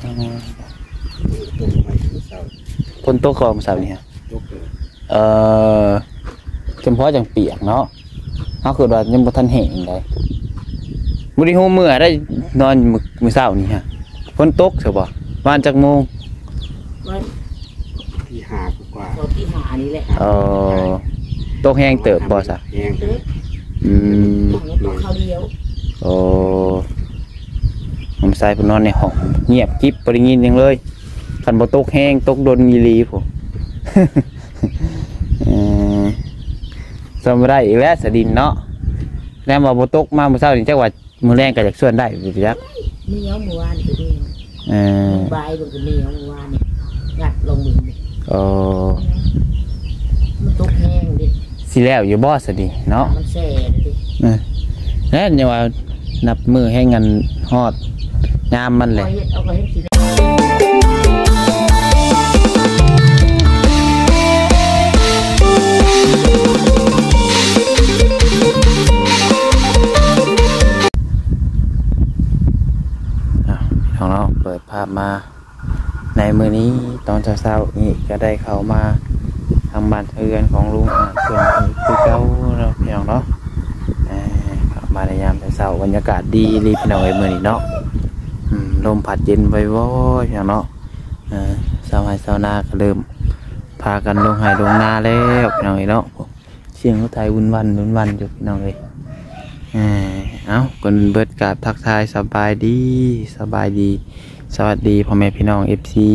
ອໍ ຕົກໃໝ່ມື້ເຊົ້າ ຝົນຕົກກໍມື້ເຊົ້ານີ້ຮະ? ຕົກເລີຍ ເອີ ຈຳເພາະຈັ່ງປຽກເນາະ ເຮົາຄິດວ່າຍັງບໍ່ທັນແຫ້ງໃດ ບໍ່ໄດ້ຮູ້ເມື່ອໃດ ນອນມື້ ມື້ເຊົ້ານີ້ຮະ ຝົນຕົກຊະບໍ່? ປະມານຈັກໂມງ? ປະມານ ຕີຫ້າກວ່າໆ ເຂົ້າຕີຫ້ານີ້ແຫຼະ. ອໍ ຕົກແຮງເຕີບບໍ່ຊະ? ແຮງເຕີບ. ອືມ ຕົກຄາວດຽວ. ໂອ້ ນ້ອງຊາຍເພິ່ນນອນໃນຫ້ອງ ງຽບກິບ ບໍ່ໄດ້ຍິນຫຍັງເລີຍ. ຄັນບໍ່ຕົກແຮງ ຕົກດົນອີ່ຫຼີພຸ້ນ. ເອີ ຊ່ຳບໍ່ໄດ້ອີກແລ້ວສະດິນເນາະ. ແນມວ່າບໍ່ຕົກມາມື້ເຊົ້ານີ້ ຈັກວ່າ ມື້ແລງກໍຢາກຊວນໄດ້ຢູ່ຈັກ. ໜຽວ ມື້ວານນີ້ກໍໜຽວ. ເອີ ບ່າຍເບິ່ງກໍໜຽວ ມື້ວານນີ້ ງັດລົງມື. ໂອ້ ມັນຕົກແຮງເດ້. ຊິແລ້ວຢູ່ບໍ່ສະນີ້ເນາະ? ມັນແຊ່ເດ້. ເອີ ແລ້ວຍັງວ່ານັບມື້ແຮງອັນຮອດຍາມມັນແຫຼະ. ເຮັດເອົາກໍເຮັດຊິ ອ້າວ ພີ່ນ້ອງເນາະ ເປີດພາບມາໃນມື້ນີ້ ຕອນເຊົ້າໆນີ້ກໍໄດ້ເຂົ້າມາທາງບ້ານເຮືອນຂອງລຸງອາດເພິ່ນຄືເກົ່າເນາະ ພີ່ນ້ອງເນາະ. ເອີ ເຂົ້າມາໃນຍາມເຊົ້າໆ ບັນຍາກາດດີອີ່ຫຼີ ພີ່ນ້ອງເອີຍ ມື້ນີ້ເນາະ. ອືມ ລົມພັດເຢັນວອຍໆ ພີ່ນ້ອງເນາະ. ເອີ ຊາວໄຮ່ຊາວນາກໍເລີ່ມພາກັນລົງໄຮ່ລົງນາແລ້ວ ພີ່ນ້ອງເອີຍເນາະ. ສຽງລົດໄຖວຸ່ນວັ່ນ ວຸ່ນວັ່ນຢູ່ ພີ່ນ້ອງເອີຍ. ເອີ ເອົ້າ ກ່ອນອື່ນເບິດກາບທັກທາຍສະບາຍດີ ສະບາຍດີ ສະຫວັດດີພໍ່ແມ່ພີ່ນ້ອງ ເອັຟຊີ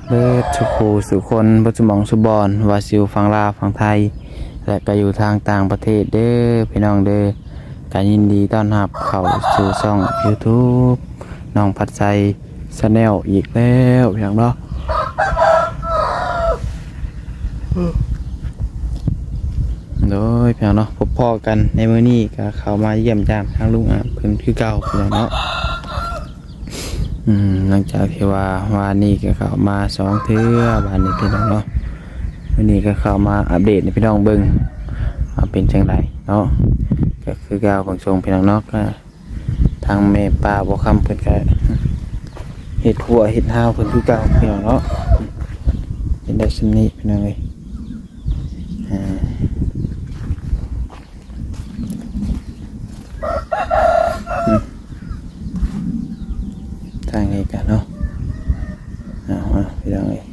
ເບິດທຸກຜູ້ສູ່ຄົນ ເບິດຊຸໝ່ອງຊຸບ່ອນ ວ່າຊິຢູ່ຝັ່ງລາວ ຝັ່ງໄທ ແລະ ກໍຢູ່ທາງຕ່າງປະເທດເດີ ພີ່ນ້ອງເດີ. ກໍຍິນດີຕ້ອນຮັບເຂົ້າສູ່ຊ່ອງຢູທູບນ້ອງພັດໄຊ Channel ອີກແລ້ວ ພີ່ນ້ອງເນາະ. ໂດຍ ພີ່ນ້ອງເນາະ ພົບພໍ້ກັນໃນມື້ນີ້ ກໍເຂົ້າມາຢ້ຽມຢາມທາງລຸງອາດເພິ່ນຄືເກົ່າ ພີ່ນ້ອງເນາະ. ອືມ ຫຼັງຈາກທີ່ວ່າວານນີ້ກໍເຂົ້າມາສອງເທື່ອ ບາດນີ້ ພີ່ນ້ອງເນາະ. ມື້ນີ້ກໍເຂົ້າມາອັບເດດໃຫ້ພີ່ນ້ອງເບິ່ງວ່າເປັນຈັ່ງໃດເນາະ. ກໍຄືເກົ່າ ເບິ່ງຊົງ ພີ່ນ້ອງເນາະ. ກໍ ທາງແມ່ປ້າບົວຄຳເພິ່ນກະເຮັດຮົ້ວເຮັດຮາວເພິ່ນຄືເກົ່າ ພີ່ນ້ອງເນາະ. ເຮັດໄດ້ສ່ຳນີ້ ພີ່ນ້ອງເອີຍ. ອ່າ ທາງນີ້ກະເນາະ ເອົາ ເອົາ ພີ່ນ້ອງເອີຍ.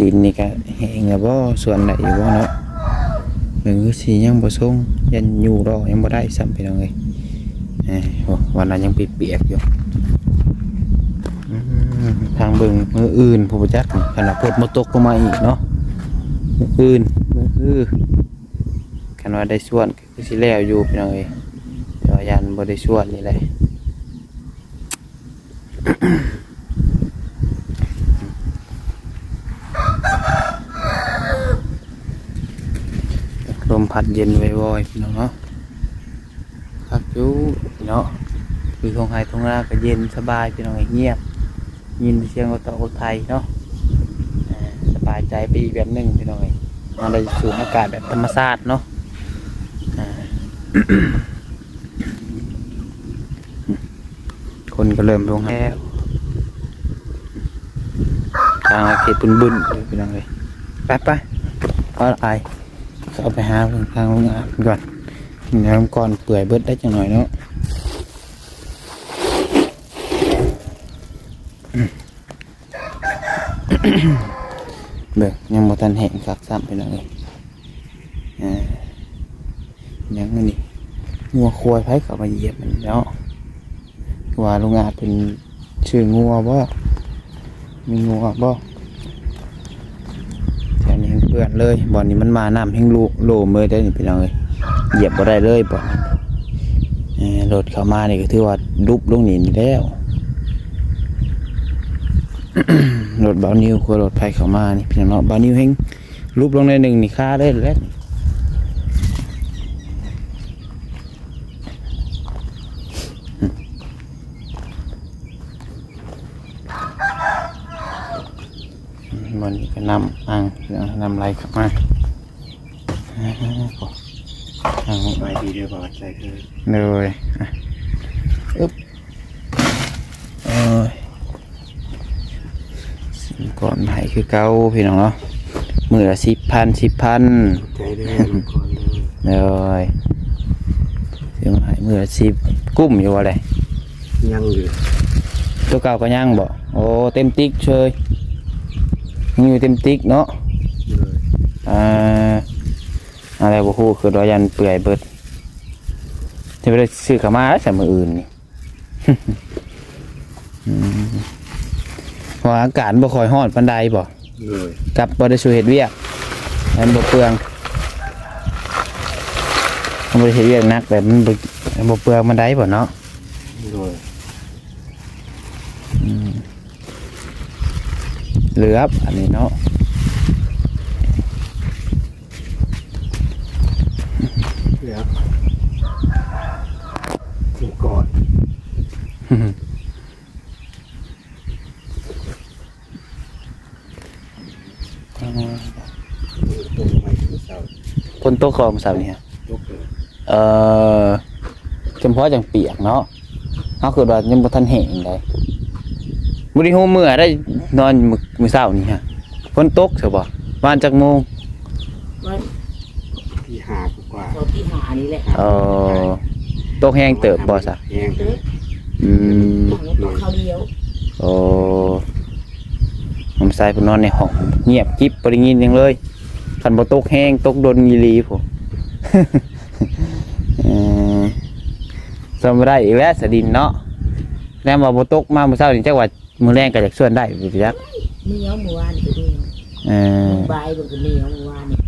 ດິນນີ້ກະແຫ້ງແລ້ວບໍ່? ສວນໄດ້ຢູ່ບໍ່ເນາະ? ເບິ່ງຄືຊິຍັງບໍ່ຊົງ ຢ້ານຢູ່ລໍຍັງບໍ່ໄດ້ຊ້ຳ ພີ່ນ້ອງເອີຍ. ເອີ ໂອ້ ວັນນັ້ນຍັງປຽກໆຢູ່. ອືມ ທາງເບິ່ງມື້ອື່ນ ຜູ້ບໍ່ຈັກ ຄັນວ່າຝົນບໍ່ຕົກລົງມາອີກເນາະ ມື້ອື່ນ ມື້ຮື ຄັນວ່າໄດ້ສວນ ຄືຊິແລ້ວຢູ່ ພີ່ນ້ອງເອີຍ ແຕ່ວ່າຢ້ານບໍ່ໄດ້ສວນນີ້ແຫຼະ. ລົມພັດເຢັນວອຍໆ ພີ່ນ້ອງເນາະ. ຄັກຢູ່ເນາະ ຢູ່ທົ່ງໄຮ່ທົ່ງນາກໍເຢັນສະບາຍ ພີ່ນ້ອງເອີຍ ງຽບ. ຍິນແຕ່ສຽງລົດເຕົາລົດໄຖເນາະ ເອີ ສະບາຍໃຈໄປອີກແບບໜຶ່ງ ພີ່ນ້ອງເອີຍ. ເຮົາໄດ້ສູດອາກາດແບບທຳມະຊາດເນາະ ເອີ ຄົນກໍເລີ່ມລົງແລ້ວ ທາງເຂດບຶ້ນໆ ພີ່ນ້ອງເອີຍ. ໄປໆ ເອົາອາຍ ເຂົ້າໄປຫາເບິ່ງທາງໂຮງງານກ່ອນ ແນວກ່ອນເປື່ອຍເບິດໄດ້ຈັກໜ້ອຍເນາະ. ເບິ່ງ ຍັງບໍ່ທັນແຫ້ງຄັກຊ້ຳ ພີ່ນ້ອງເອີຍ. ອ່າ ຍັງອັນນີ້ ງົວຄວາຍໃຜເຂົ້າມາຢຽບມັນເນາະ ວ່າລຸງອາດເພິ່ນ ຊື່ງົວບໍ່? ມີງົວບໍ່? ແຖວນີ້ແຮ່ງເປື້ອນເລີຍ ບ່ອນນີ້ມັນມານ້ຳແຮ່ງໂລມເລີຍເດ້ນີ້ ພີ່ນ້ອງເອີຍ. ຢຽບບໍ່ໄດ້ເລີຍບ່ອນນີ້ ເອີ ລົດເຂົ້າມານີ້ກໍຖືວ່າດຸບລົງນີ້ແລ້ວ. ລົດບ່າວນິວ ຄືລົດໃຜເຂົ້າມານີ້ ພີ່ນ້ອງເນາະ ບ່າວນິວແຮ່ງ ຫຼຸບລົງໜ້ອຍໜຶ່ງນີ້ຄາເລີຍແຫຼະ. ມັນກໍນ້ຳອັ່ງ ນ້ຳໄຫຼເຂົ້າມາ. ສະບາຍດີເດີ ບ່າວໃຈເດີ. ໂດຍ ອະ ອຶບ. ເອີ ກ່ອນໃຫ້ຄືເກົ່າພີ່ນ້ອງເນາະ ມື້ລະສິບພັນ ສິບພັນ ໃຈເດີ ກ່ອນເດີ ໂດຍ ຊື້ມາໃຫ້ມື້ລະສິບ ກຸ້ມຢູ່ບໍ່ແລະ? ຍັງຢູ່ ຕົວເກົ່າກໍຍັງບໍ່? ໂອ້ ເຕັມຕິກເຊີຍ ຍັງຢູ່ເຕັມຕິກເນາະ ໂດຍ ອ່າ ອາ ແລ້ວບໍ່ຮູ້ ຄືວ່າຢ້ານເປື່ອຍເບິດ ຊິບໍ່ໄດ້ຊື້ເຂົ້າມາແລ້ວຊະມື້ອື່ນນີ້. ອືມ ເພາະວ່າອາກາດບໍ່ຄ່ອຍຮ້ອນປານໃດບໍ່? ໂດຍ ກັບບໍ່ໄດ້ສູ່ເຮັດວຽກ ມັນບໍ່ເປືອງ ມັນບໍ່ໄດ້ເຮັດວຽກໜັກ ແບບມັນບໍ່ ມັນບໍ່ເປືອງປານໃດບໍ່ເນາະ? ໂດຍ ອືມ ເຫຼືອບ ອັນນີ້ເນາະ. ເຫຼືອບ ກິນກ່ອນ ຝົນຕົກບໍ່ມື້ເຊົ້າ? ຝົນຕົກບໍ່ມື້ເຊົ້ານີ້? ຕົກເລີຍ ເອີ ຈຳເພາະຈັ່ງປຽກເນາະ. ເຮົາຄິດວ່າຍັງບໍ່ທັນແຫ້ງໃດ ບໍ່ໄດ້ຮູ້ເມື່ອໃດ ນອນມື້ ມື້ເຊົ້ານີ້ຮະ ຝົນຕົກຊະບໍ່? ປະມານຈັກໂມງ? ປະມານຕີຫ້າກວ່າ ເຂົ້າຕີຫ້ານີ້ແຫຼະ ອໍ ຕົກແຮງເຕີບບໍ່ຊະ? ແຮງເຕີບ ອືມ ຕົກຄາວດຽວ ໂອ້ ນ້ອງຊາຍເພິ່ນນອນໃນຫ້ອງ ງຽບກິບ ບໍ່ໄດ້ຍິນຫຍັງເລີຍ ຄັນບໍ່ຕົກແຮງ ຕົກດົນອີ່ຫຼີພຸ້ນ ເອີ ຊ່ຳບໍ່ໄດ້ອີກແລ້ວສະດິນເນາະ ແນມວ່າບໍ່ຕົກມາມື້ເຊົ້ານີ້ ຈັກວ່າມື້ແລງກໍຢາກຊວນໄດ້ຢູ່ຈັກ ເໜີຍວມື້ວານນີ້ກໍເໜີຍວ ເອີ ບ່າຍເບິ່ງກໍເໜີຍວມື້ວານນີ້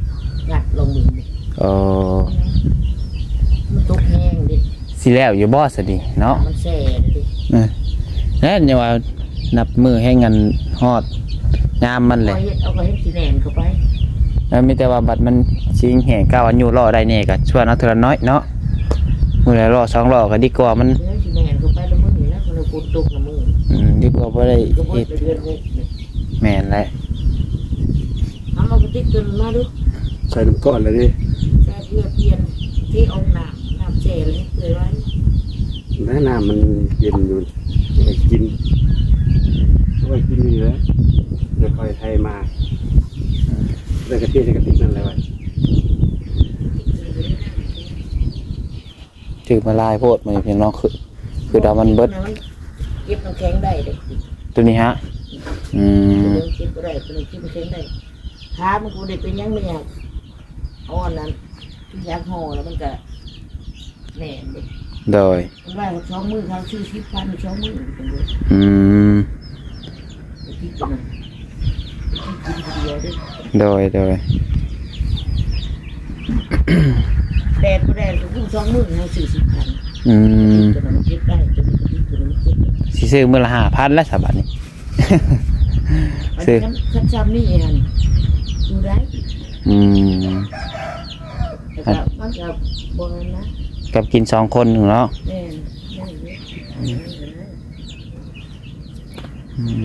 ງັດລົງເບິ່ງ ອໍ ມັນຕົກແຮງເດ້ ຊິແລ້ວຢູ່ບໍ່ສະນີ້ເນາະ ມັນແຊ່ເດ້ ເອີ ແລ້ວຍັງວ່າ ນັບມື້ແຮງອັນຮອດຍາມມັນແຫຼະ ເອົາເຮັດ ເອົາກໍເຮັດຊິແໜ້ນເຂົ້າໄປ ເອີ ມີແຕ່ວ່າບັດມັນຊິແຫ້ງ ກະວ່າຢູ່ລໍ້ໄດ້ແດ່ກໍຊວນເອົາເທື່ອລະໜ້ອຍເນາະ ມື້ລະລໍ້ສອງລໍ້ກໍດີກວ່າ ມັນ ເອີ ຊິແໜ້ນເຂົ້າໄປລະມື້ນີ້ນະ ຄັນຝົນຕົກລະມື້ ອືມ ດີກວ່າບໍ່ໄດ້ເຮັດ ແມ່ນແຫຼະ ເອົາມາກະຕິກຕົວນັ້ນມາດູ ໃສ່ນ້ຳກ້ອນແລ້ວເດ້ ໃສ່ເພື່ອປ່ຽນ ເທອອກນ້ຳ ນ້ຳແຊ່ແລ້ວເປື່ອຍໄວ ແລ້ວນ້ຳມັນເຢັນຢູ່ ໄວ້ກິນ ເອົາໄວ້ກິນຢູ່ນີ້ແຫຼະ ແລ້ວຄ່ອຍໄຖມາ ແລ້ວກະເທໃສ່ກະຕິກນັ້ນແຫຼະ ຖືກມາຫຼາຍໂພດມື້ນີ້ພີ່ນ້ອງ ຄື ຄືວ່າມັນເບິດ ເກັບນ້ຳແຂງໄດ້ເດ້ ຕົວນີ້ຫະ ອືມ ເກັບບໍ່ໄດ້ ຕົວນີ້ເກັບນ້ຳແຂງໄດ້ ຂາມັນກໍບໍ່ໄດ້ເປັນຫຍັງ ມັນຢາກ ເອົາອັນນັ້ນ ຢາກຫໍ່ແລ້ວມັນກະແໜ້ນເດ້ ໂດຍ ມັນວ່າສອງມື້ເຂົາຊື້ສິບພັນ ສອງມື້ ອືມ ໂດຍ ໂດຍ ແດດບໍ່ແດດກໍສອງມື້ເຮົາຊື້ສິບພັນ ອືມ ເກັບໄດ້ ຕົວນີ້ກໍຕິດ ຕົວນີ້ເກັບໄດ້ ຊິຊື້ມື້ລະຫ້າພັນແລ້ວຊະບາດນີ້ ຊື້ ຄັນ ຄັນຊ່ຳນີ້ຫັ້ນ ຢູ່ໄດ້ ອືມ ແລ້ວກໍມັນກໍບໍ່ນັ້ນນະ ກັບກິນສອງຄົນເນາະ ແມ່ນ ອືມ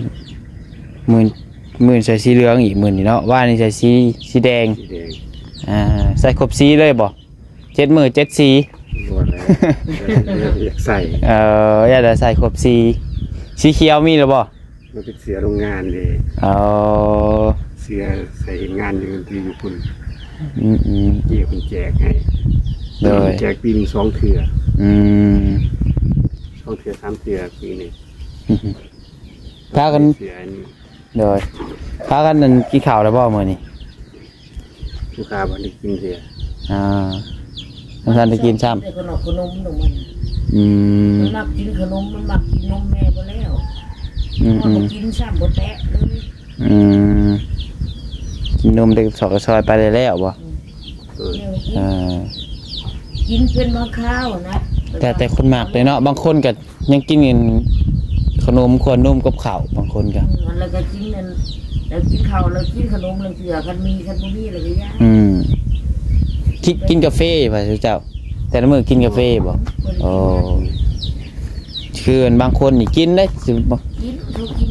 ມື້ ມື້ໃສ່ສີເຫຼືອງອີກມື້ນີ້ເນາະ ວານນີ້ໃສ່ສີ ສີແດງ ສີແດງ ອ່າ ໃສ່ຄົບສີເລີຍບໍ່? ເຈັດມື້ເຈັດສີ ບໍ່ແລ້ວ ຢາກໃສ່ ເອີ ຢາກໄດ້ໃສ່ຄົບສີ ສີຂຽວມີແລ້ວບໍ່? ມັນເປັນເສື້ອໂຮງງານເດ້ ອໍ ເສື້ອໃສ່ເຮັດງານຢູ່ທີ່ຍີ່ປຸ່ນ ອືມໆ ເຈົ້າເພິ່ນແຈກໃຫ້ ໂດຍ ແຈກປີໜຶ່ງສອງເທື່ອ ອືມ ສອງເທື່ອສາມເທື່ອປີນີ້ ພາກັນ ເສື້ອອັນນີ້ ໂດຍ ພາກັນ ອັນ ກິນເຂົ້າແລ້ວບໍ່ມື້ນີ້? ລູກຄ້າບໍ່ໄດ້ກິນເທື່ອ ອ່າ ບໍ່ທັນໄດ້ກິນຊ້ຳ ແຕ່ຂະໜົມຂະໜົມຂອງມັນ ອືມ ມັນມັກກິນຂະໜົມ ມັນມັກກິນນົມແມ່ບໍ່ແລ້ວ ອືມໆ ມັນບໍ່ກິນຊ້ຳ ບໍ່ແຕະເລີຍ ອືມ ກິນນົມແຕ່ຊອກຊອຍໄປແລ້ວບໍ່? ອືມ ເອີ ແນວກິນ ອ່າ ກິນເປັນບາງຄາວນະ ແຕ່ ແຕ່ຄົນມັກເດ້ເນາະ ບາງຄົນກໍ ຍັງກິນອັນຂະໜົມຂົ້ວນົມກັບເຂົ້າ ບາງຄົນກໍ ອືມ ແລ້ວກໍກິນອັນ ແລ້ວກິນເຂົ້າ ແລ້ວກິນຂະໜົມ ແລ້ວເທື່ອ ຄັນມີ ຄັນບໍ່ມີ ແລ້ວກໍຢ່າ ອືມ ກິນ ກິນກາເຟວ່າເຈົ້າ ແຕ່ລະມື້ກິນກາເຟບໍ່? ໂອ້ ຄືອັນບາງຄົນນີ້ກິນເດ້ ຊິບໍ່ ກິນ ເຂົາກິນ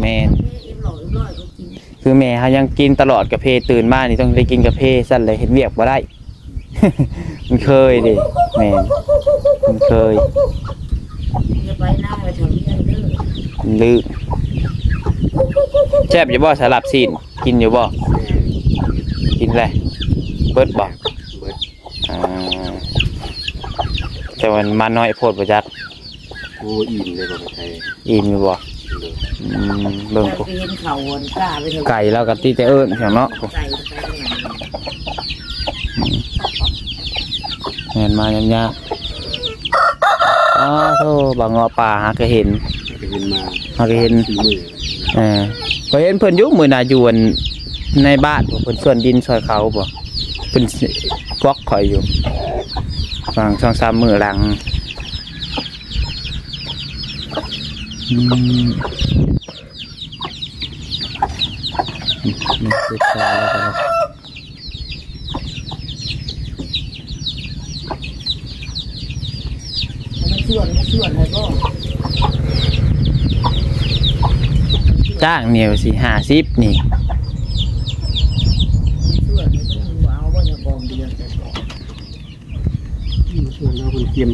ແມ່ນ ເອັມຮ້ອຍ ເອັມຮ້ອຍ ເຂົາກິນ ຄືແມ່ເຮົາຍັງກິນຕະຫຼອດກາເຟ ຕື່ນມານີ້ຕ້ອງໄດ້ກິນກາເຟ ຊັ້ນແຫຼະເຮັດວຽກບໍ່ໄດ້. ມັນເຄີຍເດ້ ແມ່ນ ມັນເຄີຍ ຢ່າໄປນຳໄປເຖິງວຽງເດີ ລືມ ແຊບຢູ່ບໍ່ ສຳລັບຊີ້ນ ກິນຢູ່ບໍ່? ກິນແລ້ວ ເບິດບໍ່? ເບິດ. ອ່າ ແຕ່ວ່າມານ້ອຍໂພດບໍ່ຈັກ. ໂອ້ ອີ່ມເລີຍບໍ່ໄດ້. ອີ່ມຢູ່ບໍ່? ໂດຍ. ອືມ ເບິ່ງ ຢາກໄປເຫັນເຂົາ ອັນກ້າໄປເຖິງ ໄກ່ລາວກໍຕິແຕ່ເອີ້ນເນາະ. ໄກ່ໄປທາງນັ້ນ. ອືມ ແມ່ນມາຍາກໆ. ອ້າໂທ້ ບາງເງາະປ່າຫາກະເຫັນ ຫາກະເຫັນມາ ຫາກະເຫັນ ເອີ ຂ້ອຍເຫັນເພິ່ນຢູ່ມື້ໜ້າ ຢູ່ອັນໃນບ້ານ ເພິ່ນສວນດິນຊ່ອຍເຂົາບໍ່ ເພິ່ນບລັອກຂ້ອຍຢູ່ ຫວ່າງສອງສາມມື້ຫຼັງ. ອືມ ອືມ ອືມ ອືມ ມັນຊວນ ມັນຊວນໃຫ້ບໍ່? ຈ້າງນີ້ຊິຫ້າສິບນີ້ ມັນຊວນ ມັນບໍ່ເອົາບໍ່ ຍາກອງເດືອນແຕ່ ອືມ ຊວນເຮົາມັນກຽມ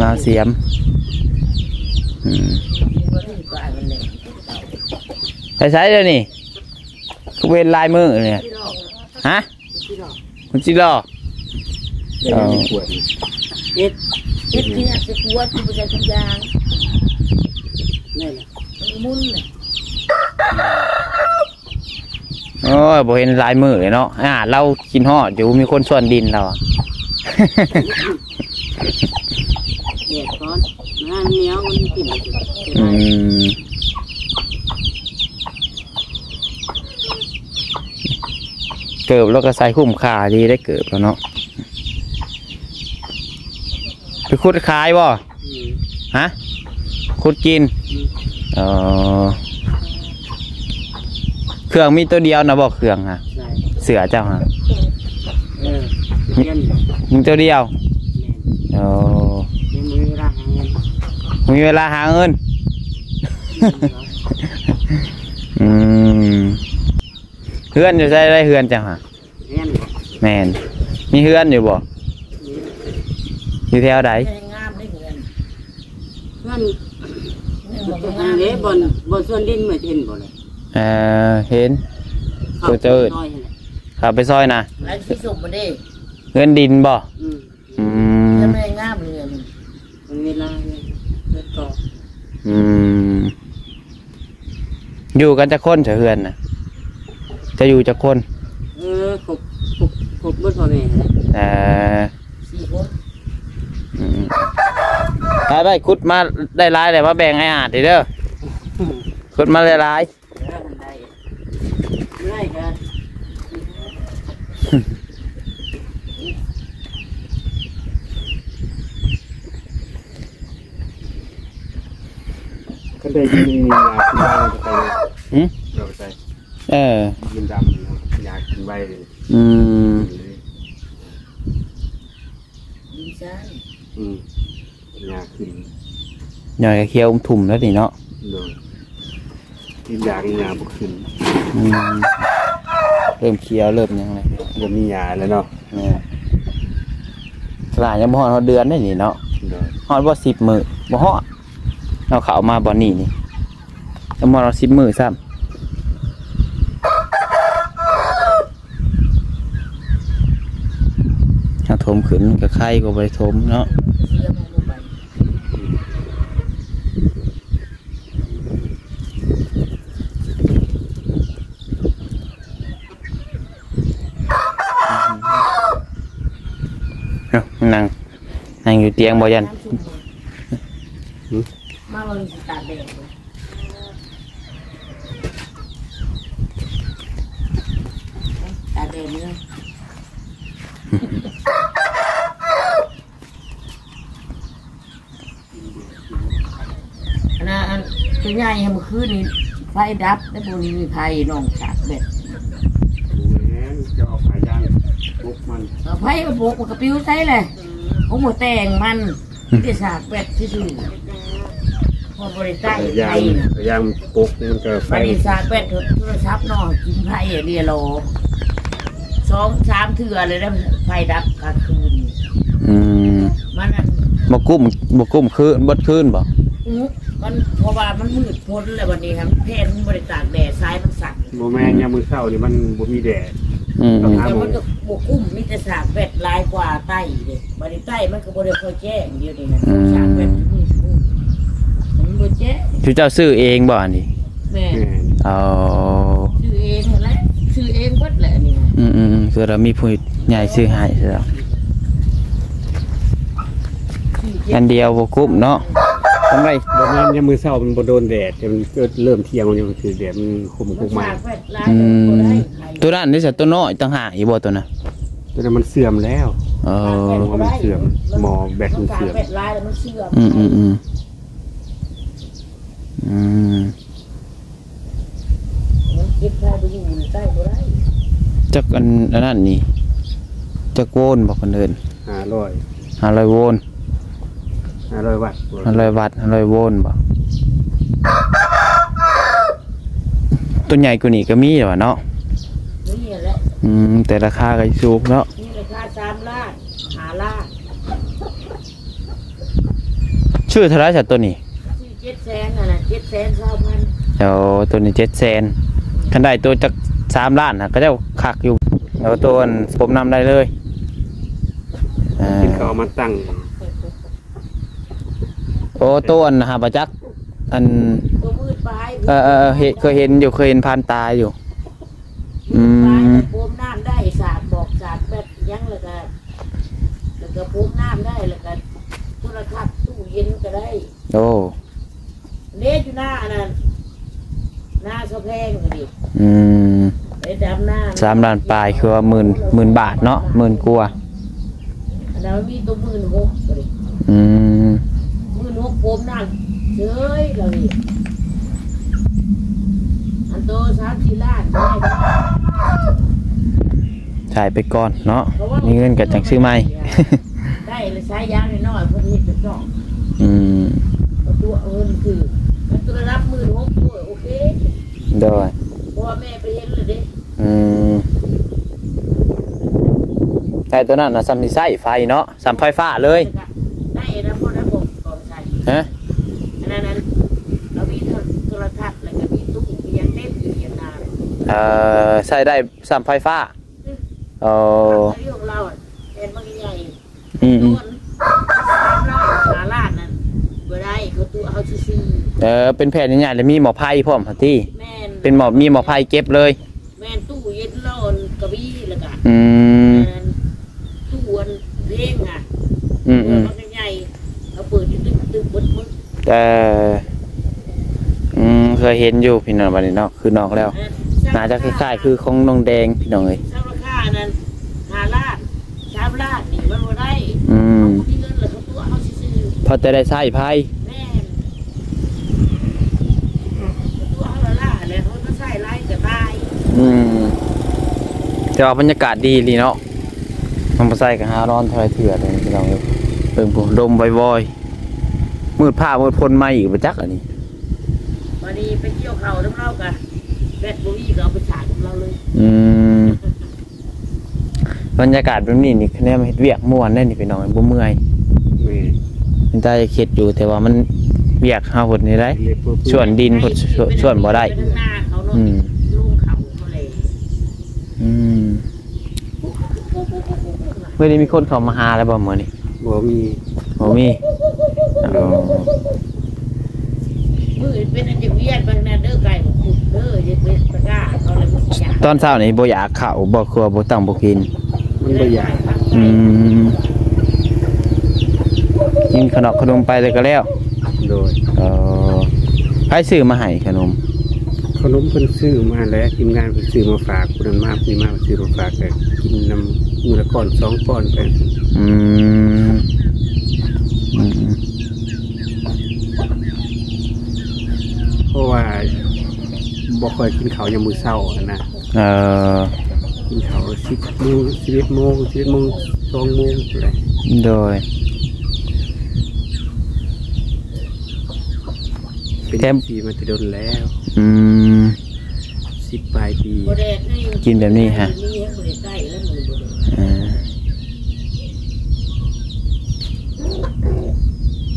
ມາສຽມ. ອືມ ໄປໃສດຽວນີ້? ຄືເວັ້ນຫຼາຍມື້ນີ້. ຮະ? ມັນຊິລໍ. ເຮັດ ເຮັດຄືຫຍັງ ໃສ່ຂວດ ຄືບໍ່ໃສ່ຖົງຢາງ? ແມ່ນແຫຼະ ມັນໝຸ່ນນະ. ໂອ້ຍ ບໍ່ເຫັນຫຼາຍມື້ເລີຍເນາະ. ອ່າ ລາວຄິດຮອດຢູ່ ມີຄົນສວນດິນລາວອະ. ແດດຮ້ອນ ມັນໜຽວ ມັນກິນບໍ່ໄດ້. ອືມ ເກີບລາວກໍໃສ່ ຄຸ້ມຄ່າດີໄດ໋ເກີບລາວເນາະ. ໄປຂຸດຂາຍບໍ່? ອືມ ຮະ? ຂຸດກິນ? ອືມ ເອີ ເຄື່ອງມີໂຕດຽວນະບໍ່ ເຄື່ອງຫະ? ໃຊ່ ເສື້ອເຈົ້າຫະ? ເອີ ມີ ມີໂຕດຽວ. ແມ່ນ ໂອ້ ຍັງບໍ່ມີເວລາຫາເງິນ ບໍ່ມີເວລາຫາເງິນ. ອືມ ເຮືອນຢູ່ໃສ ເຮືອນເຈົ້າຫະ? ເຮືອນບໍ່? ແມ່ນ ມີເຮືອນຢູ່ບໍ່? ມີ ຢູ່ແຖວໃດ? ງາມເດ້ເຮືອນ ເຮືອນ ອັນເດ້ ບ່ອນ ບ່ອນສວນດິນ ເມື່ອເຫັນບໍ່ລະ? ເອີ ເຫັນ ເຂົ້າໄປຊອຍຫັ້ນແຫຼະ ເຂົ້າໄປຊອຍນະ ລາຍສີສົມບໍ່ເດ້ ເຮືອນດິນບໍ່? ອືມ ອືມ ເຮືອນແມ່ງາມເຮືອນ ເວລາເຮືອນຕໍ່ ອືມ ຢູ່ກັນຈັກຄົນຊະເຮືອນນະ? ຈະຢູ່ຈັກຄົນ? ເອີ ຄົບ ຄົບ ຄົບເບິດພໍ່ແມ່ຫັ້ນແຫຼະ ເອີ ສີ່ຄົນ. ອືມ ໄປໆ ຂຸດມາໄດ້ຫຼາຍແລ້ວ ມາແບ່ງໃຫ້ອາດເດີ ຂຸດມາຫຼາຍໆ. ເອີ ໄດ້ ໄດ້ກໍ ຄັນໄດ້ຍິນຍາຂຶ້ນມາ ມັນຈະໄປເລີຍ. ຫື? ເອົາໄປໃສ່ ເອີ ດິນດຳ ຍາຂຶ້ນໄວເລີຍ. ອືມ ດິນຊາຍ ອືມ ຫຍ້າຂຶ້ນ ຫຍ້າກໍຂຽວທຸ່ມແລ້ວນີ້ເນາະ. ໂດຍ ກິນຢາກໍຫຍ້າບໍ່ຂຶ້ນ. ອືມ ເລີ່ມຂຽວເລີ່ມຫຍັງແລ້ວ ບໍ່ມີຫຍ້າແລ້ວເນາະ. ແມ່ນ ຫຼາຍ ຍັງບໍ່ຮອດ ຮອດເດືອນເດ້ນີ້ເນາະ. ໂດຍ ຮອດບໍ່ ສິບມື້ ບໍ່ຮອດ. ເອົາເຂົ້າມາບ່ອນນີ້ນີ້ ຍັງບໍ່ຮອດ ສິບມື້ຊ້ຳ. ຖ້າຖົມຂຶ້ນມັນກໍໄຄກວ່າບໍ່ໄດ້ຖົມເນາະ. ເອົ້າ ນັ່ງ ນັ່ງຢູ່ຕຽງບໍ່ ຢ້ານ ມາເບິ່ງຊິຕາກແດດ ຕາແດດເດີ. ອັນນັ້ນ ອັນຕົວໃຫຍ່ຫັ້ນ ມື້ຄືນນີ້ໄຟດັບ ແລ້ວບໍ່ມີໄຟ ນ້ອງສາກແບັດ. ບໍ່ແມ່ນ ເຈົ້າເອົາຜ້າຢາງປົກມັນ. ເອົາໄຟມາປົກ ມັນກໍປິວໃສແຫຼະ. ໂອ້ ໝໍແຕ່ງມັນ ມີແຕ່ສາກແບັດຊື່ໆ ເພາະບໍ່ໄດ້ໃຊ້ໄຟນະ. ຢາງປົກມັນກໍໄຟ ບັດນີ້ສາກແບັດໂທລະສັບເນາະ ກິນໄຟເລີຍລໍ ສອງສາມເທື່ອເລີຍນະ ໄຟດັບກາງຄືນ. ອືມ ມັນນັ້ນ ບໍ່ກຸ້ມ ບໍ່ກຸ້ມຄືນ ເບິດຄືນບໍ່? ມັນ ເພາະວ່າມັນມືດຝົນແລ້ວ ບັດນີ້ຫັ້ນແຜ່ນມັນບໍ່ໄດ້ຕາກແດດ ສາຍມັນສັ້ນ. ບໍ່ແມ່ນ ຍາມມື້ເຊົ້ານີ້ມັນບໍ່ມີແດດ ອືມໆ ຕ້ອງຫາໝູ່ ແຕ່ມັນກໍບໍ່ຄຸ້ມ ມີແຕ່ສາກແບັດຫຼາຍກວ່າໄຕ້ເດ້. ບັດນີ້ໄຕ້ມັນກໍບໍ່ໄດ້ຄ່ອຍແຈ້ງ ດຽວນີ້ນະ ອືມ ສາກແບັດຊຸມື້ ຊຸມື້ ມັນບໍ່ແຈ້ງ. ຄືເຈົ້າຊື້ເອງບໍ່ອັນນີ້? ແມ່ນ ແມ່ນ ອໍ ຊື້ເອງຫັ້ນແຫຼະ ຊື້ເອງເບິດແຫຼະອັນນີ້ນະ. ອືມໆ ຄືລາວມີຜູ້ໃຫຍ່ຊື້ໃຫ້ ອັນດຽວບໍ່ກຸ້ມເນາະ ກຳໄລ. ບໍ່ແມ່ນ ຍາມມື້ເຊົ້າມັນບໍ່ໂດນແດດ ແຕ່ມັນເລີ່ມທ່ຽງ ມັນຍັງຖືກແດດ ມັນຄຸມຄຸກມາ. ອືມ ຕົວນັ້ນນີ້ຊະ ຕົວນ້ອຍຕ່າງຫາກອີກບໍ່ຕົວນັ້ນ? ຕົວນັ້ນມັນເສື່ອມແລ້ວ. ເອີ ໝໍ້ມັນເສື່ອມ ໝໍ້ແບັດມັນເສື່ອມ. ອືມໆໆ ອືມ ມັນເກັບໄວ້ບໍ່ຢູ່ ໃຊ້ບໍ່ໄດ້. ຈັກອັນ ອັນນັ້ນນີ້ ຈັກໂວນບໍ່ເພິ່ນເອີ້ນ? ຫ້າຮ້ອຍ ຫ້າຮ້ອຍໂວນ ຫ້າຮ້ອຍວັດ ຫ້າຮ້ອຍວັດ ຫ້າຮ້ອຍໂວນບໍ່? ຕົວໃຫຍ່ກວ່ານີ້ກໍມີແລ້ວເນາະ? ມີແຫຼະ. ອືມ ແຕ່ລາຄາກໍສູງເນາະ? ມີລາຄາສາມລ້ານ ຫ້າລ້ານ. ຊື້ເທົ່າໃດຊະຕົວນີ້? ຊື້ເຈັດແສນຫັ້ນນະ ເຈັດແສນຊາວພັນ. ໂອ້ ຕົວນີ້ເຈັດແສນ ຄັນໄດ້ຕົວຈັກສາມລ້ານນະ ເຂົາເຈົ້າຄັກຢູ່. ເອົາຕົວອັນສົມນ້ຳໄດ້ເລີຍ. ເອີ ກິນເຂົ້າມາຕັ້ງ. ໂອ້ ຕົວອັນຫາປະຈັກ ອັນ ຕົວໝື່ນປາຍ. ເອີໆ ເຫັນ ເຄີຍເຫັນຢູ່ ເຄີຍເຫັນຜ່ານຕາຢູ່. ອືມ ໂປມນ້ຳໄດ້ ສາກບອກສາກແບັດຫຍັງ ແລ້ວກະ ແລ້ວກະໂປມນ້ຳໄດ້ ແລ້ວກະໂທລະທັດ ຕູ້ເຢັນກໍໄດ້. ໂອ້ ເດ້ ຢູ່ໜ້າອັນນັ້ນ ໜ້າສະແພງກໍດີ. ອືມ ໄດ້ດຳນາ ສາມລ້ານປາຍ ຄືວ່າໝື່ນ ໝື່ນບາດເນາະ ໝື່ນກວ່າ. ອັນນັ້ນມັນມີຕົວໝື່ນຫົກກໍດີ. ອືມ ໝື່ນຫົກໂປມນ້ຳເສີຍລາວນີ້ ອັນໂຕສາມສີ່ລ້ານ ຂາຍໄປກ່ອນເນາະ ມີເງິນກໍຈັ່ງຊື້ໃໝ່. ໄດ້ລະ ສາຍຢາງນ້ອຍໆ ເພິ່ນເຮັດກັບນ້ອງ. ອືມ ເອົາຕົວເງິນຄື ມັນຕົວລະດັບໝື່ນຫົກ ໂອ້ຍ ໂອເຄ. ໂດຍ ເພາະວ່າແມ່ໄປເຫັນແລ້ວເດ້. ອືມ ໄດ້ຕົວນັ້ນນະ ສ່ຳຊິໃຊ້ໄຟເນາະ ສ່ຳໄຟຟ້າເລີຍ. ໄດ້ນະ ບໍ່ໄດ້ບໍ່ ບໍ່ໃຊ້. ຮະ? ອັນນັ້ນ ອັນ ລາວມີໂທລະທັດ ແລ້ວກໍມີຕູ້ ມີຫຍັງເຕັມຢູ່ທີ່ນາ. ເອີ ໃຊ້ໄດ້ສ່ຳໄຟຟ້າ. ອືມ ເອີ ຂອງລາວ ແຜ່ນມັນໃຫຍ່. ອືມໆ ສາມລ້ານ ຫ້າລ້ານນັ້ນ ບໍ່ໄດ້ ເຂົາຕົວະເຮົາຊື່ໆ. ເອີ ເປັນແຜ່ນໃຫຍ່ໆ ແລ້ວມີໝໍ້ໄຟພ້ອມຫັ້ນຕິ? ແມ່ນ ເປັນໝໍ້ ມີໝໍ້ໄຟເກັບເລີຍ. ແມ່ນ ຕູ້ເຢັນລາວກໍມີ ແລ້ວກະ ອືມ ແມ່ນ ຕູ້ອັນເພງຫັ້ນ. ອືມໆ ເອີ ມັນໃຫຍ່ ເຮົາເປີດຕຶກໆ ເບິດມື້. ເອີ ອືມ ເຄີຍເຫັນຢູ່ພີ່ນ້ອງ ບັດນີ້ເນາະ ຄືນອກແລ້ວ. ເອີ ໜ້າຈະຄ້າຍໆ ຄືຂອງນ້ອງແດງພີ່ນ້ອງເອີຍ. ສາມລາຄານັ້ນ ຫ້າລ້ານ ສາມລ້ານນີ້ມັນບໍ່ໄດ້. ອືມ ເຮົາບໍ່ມີເງິນ ແລ້ວເຂົາຕົວະເຮົາຊື່ໆ ພໍແຕ່ໄດ້ໃຊ້ໄຟ. ແມ່ນ ຕົວະເຮົາລ້າໆ ແລ້ວເຮົາມາໃຊ້ຫຼາຍກໍຕາຍ. ອືມ ແຕ່ວ່າບັນຍາກາດດີອີ່ຫຼີເນາະ. ນ້ອງປາໄຊກໍຫານອນເທົ່າໃດເທື່ອເລີຍພີ່ນ້ອງເອີຍ. ເບິ່ງພຸ້ນ ລົມວອຍໆ ມືດຟ້າມືດຝົນມາອີກບໍ່ຈັກອັນນີ້. ບັດນີ້ໄປກ່ຽວເຂົ້ານຳລາວກະ ແບັດບໍ່ມີກໍເອົາໄປສາດນຳລາວເລີຍ. ອືມ ບັນຍາກາດແບບນີ້ນີ້ ຄະແນນເຮັດວຽກມ່ວນໄດ໋ນີ້ພີ່ນ້ອງ ບໍ່ເມື່ອຍ. ແມ່ນ ມັນຕາຢາກເຮັດຢູ່ ແຕ່ວ່າມັນ ວຽກເຮົາພຸ້ນນີ້ໄດ໋ ເຮັດເພື່ອ ສ່ວນດິນພຸ້ນ ສ່ວນ ສ່ວນບໍ່ໄດ້. ໄປທາງໜ້າເຂົາເນາະ. ອືມ ລົງເຂົາເຂົາແຫຼະ. ອືມ ມື້ນີ້ມີຄົນເຂົ້າມາຫາແລ້ວບໍ່ມື້ນີ້? ບໍ່ມີ ບໍ່ມີ. ອໍ ມື້ເປັນອັນຈະວຽນໄປນັ້ນເດີ ໄກ່ບໍ່ຂຸດເດີ ຢ່າໄປປະກາດເຂົາແລ້ວມັນຊິຍາກ. ຕອນເຊົ້ານີ້ບໍ່ຢາກເຂົ້າບໍ່ ຄືວ່າບໍ່ຕັ້ງບໍ່ກິນ? ມັນບໍ່ຢາກ. ອືມ ກິນຂະໜອກຂະໜົມໄປແລ້ວກໍແລ້ວ. ໂດຍ ເອີ ໃຜຊື້ມາໃຫ້ຂະໜົມ? ຂະໜົມເພິ່ນຊື້ມາແຫຼະ ທີມງານເພິ່ນຊື້ມາຝາກ ຜູ້ນັ້ນມາ ຜູ້ນີ້ມາ ເພິ່ນຊື້ມາຝາກ ກໍກິນນຳມື້ລະກ້ອນສອງກ້ອນໄປ. ອືມ ອືມ ເພາະວ່າບໍ່ຄ່ອຍກິນເຂົ້າຍາມມື້ເຊົ້າຫັ້ນນະ. ເອີ ກິນເຂົ້າສິບໂມງ ສິບເອັດໂມງ ສິບເອັດໂມງ ສອງໂມງພຸ້ນແຫຼະ. ໂດຍ ເປັນ ແຕ່ ຈັ່ງຊີ້ມາແຕ່ດົນແລ້ວ. ອືມ ສິບປາຍປີ ບໍ່ແດກນີ້ ກິນແບບນີ້ຫະ. ບໍ່ໄດ້ໃກ້ແລ້ວມື້ບໍ່ໄດ້. ເອີ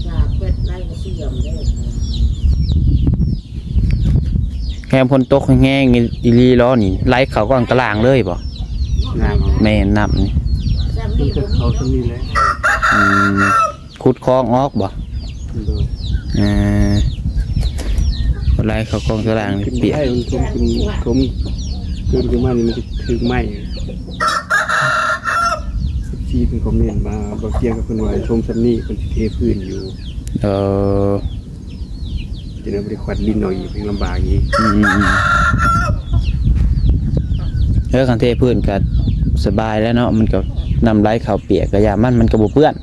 ສາກແບັດໄລ່ກໍຊິ ແຮງຝົນຕົກແຮງອີ່ຫຼີເນາະນີ້ ໄຫຼເຂົ້າກ້ອນຕະລ່າງເລີຍບໍ່? ນ້ຳ ແມ່ນ ນ້ຳນີ້ ມັນກໍເຂົ້າສ່ຳນີ້ແຫຼະ ອືມ ຂຸດຄອງອອກບໍ່? ໂດຍ ເອີ ໄຫຼເຂົ້າກ້ອນຕະລ່າງນີ້ປຽກ ມັນຖົມຂຶ້ນ ຖົມເກີນຂຶ້ນມານີ້ ມັນຈະຖືກໄມ້ ເອັຟຊີ ເພິ່ນຄອມເມັນມາ ບໍ່ຕຽງກັບເພິ່ນວ່າ ຖົມສ່ຳນີ້ ເພິ່ນຊິເທພື້ນຢູ່ ເອີ ຈະໄດ້ບໍ່ໄດ້ຄວັດດິນເອົາອີກ ຍັງລຳບາກອີກ ອືມໆໆ ເອີ ຄັນເທພື້ນກໍສະບາຍແລ້ວເນາະ ມັນກໍນ້ຳໄຫຼເຂົ້າປຽກ ກະຢ່າມັນ ມັນກໍບໍ່ເປື້ອນ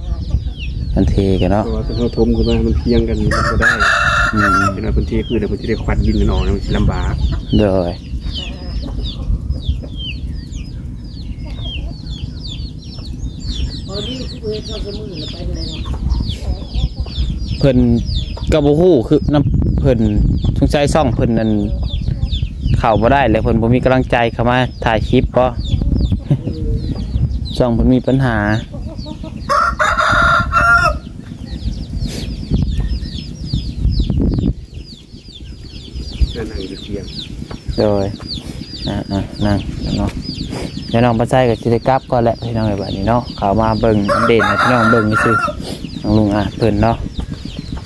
ຄັນເທກໍເນາະ ເພາະວ່າຄັນເຮົາຖົມຂຶ້ນມາໃຫ້ມັນພຽງກັນ ມັນບໍ່ໄດ້ ອືມໆ ເວລາເພິ່ນເທພື້ນແລ້ວ ເພິ່ນຈະໄດ້ຄວັດດິນອອກ ມັນຊິລຳບາກ ໂດຍ. ເພິ່ນກໍບໍ່ຮູ້ຄືນຳ ເພິ່ນສົງໄສຊ່ອງເພິ່ນນັ້ນເຂົ້າບໍ່ໄດ້ ແລະເພິ່ນບໍ່ມີກຳລັງໃຈເຂົ້າມາຖ່າຍຄລິບບໍ ຊ່ອງເພິ່ນມີບັນຫາ. ເຊີນນັ່ງຢູ່ທຽງ ໂດຍ ອ່າໆ ນັ່ງເນາະ ແລ້ວນ້ອງປາໄຊກໍຊິໄດ້ກັບກ່ອນແຫຼະພີ່ນ້ອງເອີຍ ບັດນີ້ເນາະ ເຂົ້າມາເບິ່ງອັບເດດໃຫ້ພີ່ນ້ອງເບິ່ງຊື່ໆ ທາງລຸງອາດເພິ່ນເນາະ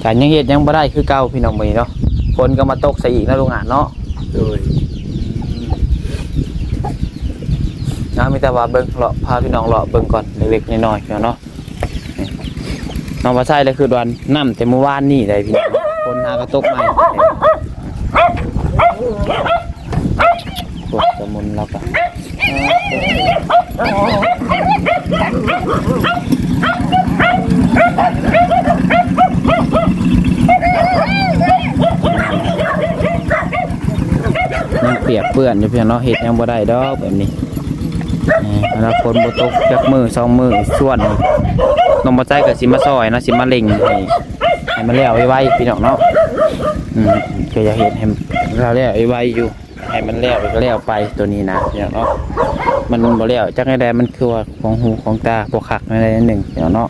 ກໍຍັງເຮັດຫຍັງບໍ່ໄດ້ຄືເກົ່າພີ່ນ້ອງ ມື້ນີ້ເນາະ ຝົນກໍມາຕົກໃສ່ອີກເນາະລຸງອາດເນາະ ໂດຍ ເນາະ ມີແຕ່ວ່າເບິ່ງ ເລາະ ພາພີ່ນ້ອງເລາະເບິ່ງກ່ອນເລັກໆນ້ອຍໆເນາະ. ນ້ອງປາໄຊລະຄືວ່ານ້ຳແຕ່ມື້ວານນີ້ໄດ໋ພີ່ນ້ອງ ຝົນຫາກະຕົກໃໝ່ ໂອ້ ສະມຸນລາວກະ ຍັງປຽກເປື້ອນຢູ່ພີ່ນ້ອງເນາະ ເຮັດຫຍັງບໍ່ໄດ້ດອກແບບນີ້. ເອີ ຖ້າຝົນບໍ່ຕົກຈັກມື້ສອງມື້ ຊວນນ້ອງບໍ່ໃຈກໍຊິມາຊ່ອຍເນາະ ຊິມາເລັ່ງໃຫ້ ໃຫ້ມັນແລ້ວໄວໆ ພີ່ນ້ອງເນາະ. ອືມ ກໍຢາກເຮັດໃຫ້ມັນແລ້ວໄວໆຢູ່ ໃຫ້ມັນແລ້ວກໍແລ້ວໄປໂຕນີ້ນະ ພີ່ນ້ອງເນາະ. ມັນບໍ່ແລ້ວຈັກແນວໃດ ມັນຄືວ່າຂອງຫູຂອງຕາບໍ່ຄັກແນວໃດໜຶ່ງ ພີ່ນ້ອງເນາະ.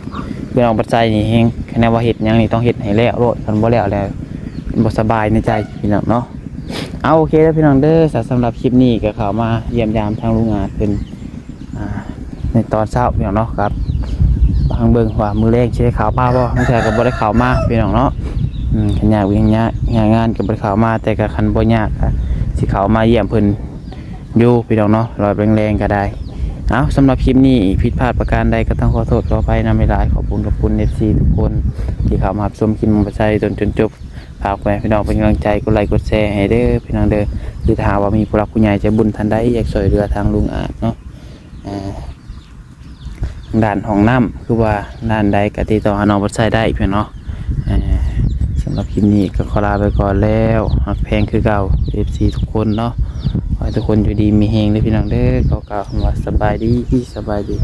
ຄືນ້ອງບໍ່ໃຈນີ້ແຮງ ຄັນວ່າເຮັດຫຍັງນີ້ຕ້ອງເຮັດໃຫ້ແລ້ວໂລດ ຄັນບໍ່ແລ້ວແລ້ວມັນບໍ່ສະບາຍໃນໃຈ ພີ່ນ້ອງເນາະ. ເອົາ ໂອເຄເດີພີ່ນ້ອງເດີ ສະ ສຳລັບຄລິບນີ້ກໍເຂົ້າມາຢ້ຽມຢາມທາງລຸງອາດເພິ່ນ ອ່າ ໃນຕອນເຊົ້າພີ່ນ້ອງເນາະ ກັບທາງເບິ່ງວ່າມື້ແລງຊິໄດ້ເຂົ້າມາບໍ່ ບາງເທື່ອກໍບໍ່ໄດ້ເຂົ້າມາພີ່ນ້ອງເນາະ. ອືມ ຄັນຍາກວຽກຍາກ ຍາກງານກໍບໍ່ໄດ້ເຂົ້າມາ ແຕ່ກໍຄັນບໍ່ຍາກກໍຊິເຂົ້າມາຢ້ຽມເພິ່ນຢູ່ພີ່ນ້ອງເນາະ ລອບແລງໆກໍໄດ້. ເອົາ ສຳລັບຄລິບນີ້ຜິດພາດປະການໃດກໍຕ້ອງຂໍໂທດຂໍອະໄພນຳຫຼາຍໆ. ຂອບຄຸນ ຂອບຄຸນ ເອັຟຊີ ທຸກຄົນທີ່ເຂົ້າມາຮັບຊົມຄລິບຂອງປາໄຊຈົນຈົນຈົບ. ຝາກພໍ່ແມ່ພີ່ນ້ອງເປັນກຳລັງໃຈ ກົດໄລກົດແຊໃຫ້ເດີພີ່ນ້ອງເດີ. ຫຼືຖ້າຫາກວ່າມີຜູ້ຫຼັກຜູ້ໃຫຍ່ໃຈບຸນທ່ານໃດຢາກຊ່ວຍເຫຼືອທາງລຸງອາດເນາະ ເອີ ທາງດ້ານຫ້ອງນ້ຳ ຄືວ່າດ້ານໃດກໍຕິດຕໍ່ຫານ້ອງບໍ່ໃຈໄດ້ພີ່ນ້ອງເນາະ. ເອີ ສຳລັບຄລິບນີ້ກໍຂໍລາໄປກ່ອນແລ້ວ ຮັກແພງຄືເກົ່າ ເອັຟຊີ ທຸກຄົນເນາະ. ຂໍໃຫ້ທຸກຄົນຢູ່ດີມີແຮງເດີພີ່ນ້ອງເດີ. ຂໍກ່າວຄຳວ່າສະບາຍດີ ສະບາຍດີ.